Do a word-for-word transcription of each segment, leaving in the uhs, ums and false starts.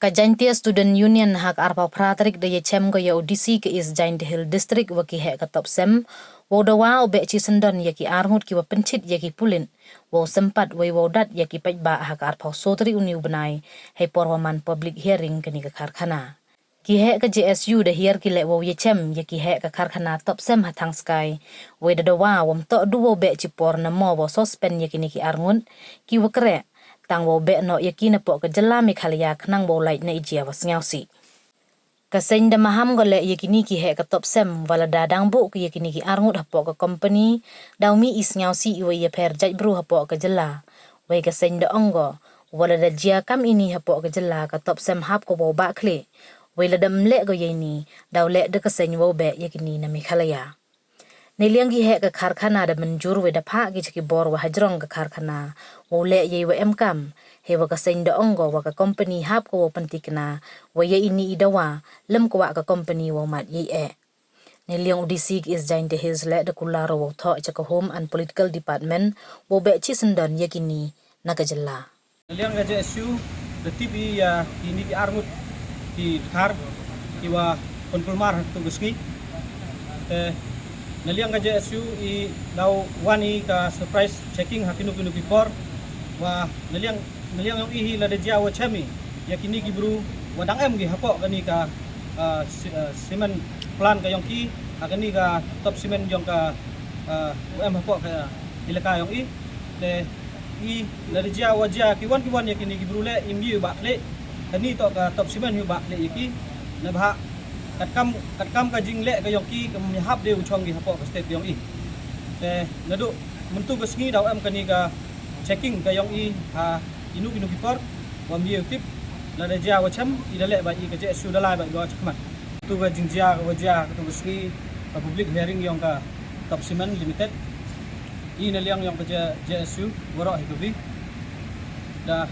Ka Jaintia Student Union ha ka arphaw phra tarik da yachem ko ya u D C ka East Jaintia Hills District wa ki heh ka TOPSEM, wow dawa u beh chi syndon ya ki arngut ki wa pynchit ya ki pulit, wow sympat wei wow dat ya ki paidbah ha ka arphaw soo tarik uni u bnai, hei por wa man public hearing kani ka karkhana. Ki heh ka J S U da hiar ki leh wow yachem ya ki heh ka karkhana TOPSEM ha Thangskai, wei da dawa wam toh du wow beh chi por namo wow suspend ya kini ki arngut ki wa kreh, tang wow beh noh ya ki napoh ka jylla Meghalaya khnang wow lait na i jia wa sngewsih. Ka seng da maham ko leh ya kini ki heh ka TOPSEM, wa lada dang buh ki ya kini ki arngut hapoh ka company, daw mih i sngewsih i wa i yapher jaitbru hapoh ka jylla. Wei ka seng da ong ko, wa lada jia kam ini hapoh ka jylla, ka TOPSEM hap ko wow bah khlieh. Wei lada ym leh ko ya ini, daw leh da ka seng wow beh ya kini na Meghalaya. Neiliang ki heh ka karkhana da mynjur wei da phah ki cha ki bor wa hajrong ka karkhana wow leh ya i wa em kam. Hei wa ka seng da ong ko wa ka company hap ko wow pyntikna wa ya ini i dawa, lym kwah ka company wow mad ya i eh. Neiliang u D C ka East Jaintia Hills leh da kular wow thoh cha ka Home and Political Department wow beh chi syndon ya kini na ka jylla. Neiliang ka J S U da tip i ya kini ki arngut ki dkhar ki wa pynkulmar ha katu ka sngi. Te neiliang ka J S U i daw wan i ka surprise checking ha kino kino ki por, wa neiliang, neiliang yong i hi lada jia wa chem i ya kini ki bru wa dang em ki hapoh kani ka, ah, si-, ah, cement plant ka yong ki, ha kani ka top cement yong ka, ah, wa em hapoh ka elaka yong i. Te i lada jia wa jia ki wan ki wan ya kini ki bru leh, i ym ye u bah khlieh. Kani toh ka top cement hi u bah khlieh ya ki. Neibhah katkam, katkam ka jingleh ka yong ki, kam ya hap de u chong ki hapoh ka state yong i. Te naduh mynta ka sngi daw em kani ka checking ka yong i ha kino kino ki por, wa ym ye u tip. Lada jia wa chem, i da leh bha i, ka J S U da lai bha i wa chakhmat. Katu ka jingjia ka wa jia katu ka sngi, ka public hearing yong ka Top Cement Limited, i neiliang yong ka J-, J S U waroh hi ka wi, da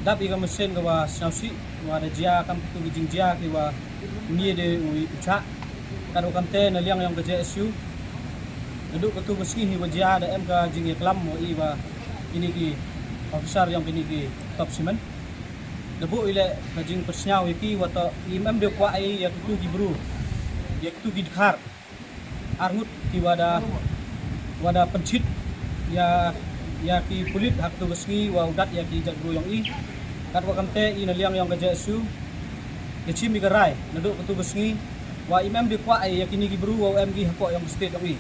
dap i ka mynsiem ka wa sngewsih wa da jia kam katu ka jingjia ki wa ym ye de u, u chah. Katwa kamte neiliang yong ka J S U, naduh katu ka sngi hi wa jia da em ka jingyaklam wa i wa kini ki officer yong kini ki Top Cement. Da buh i leh ka jingpyrsngew ya ki wa toh i ym em de u kwah i ya katu ki bru, ya katu ki dkhar arngut ki wa da, wa da pynchit ya, ya ki pulit ha katu ka sngi wa u dat ya ki jaitbru yong i. Katwa kamte i neiliang yong ka J S U da chim i ka rai naduh katu ka sngi wa i ym em de u kwah i ya kini ki bru wa em ki hapoh yong ka state yong i.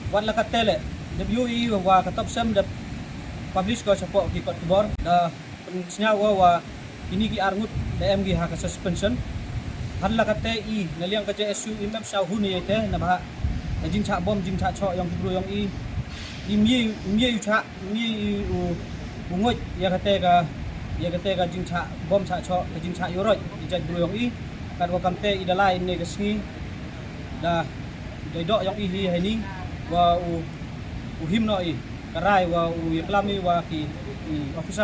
Wat la katte leh, da pynyoh i wa ka Top Cement da publish ko chapoh ki kot khubor, da pynsngew ko wa kini ki arngut da em ki ha ka suspension. Hadla katte i neiliang ka J S U i ym em sngewhun i ya te, neibhah ka jingchah bom jingchah choh yong ki bru yong i, i ym ye, i ym ye u chah, i ym ye u, u ngooid ya katte ka, ya katte ka jingchah bom chah choh, ka jingchah yaroid i jaitbru yong i. Katwa kamte i da lai ynne ka sngi da, da i doh yong i hi heini wa u, u him noh i ka rai wa u yaklam i wa ki, i officer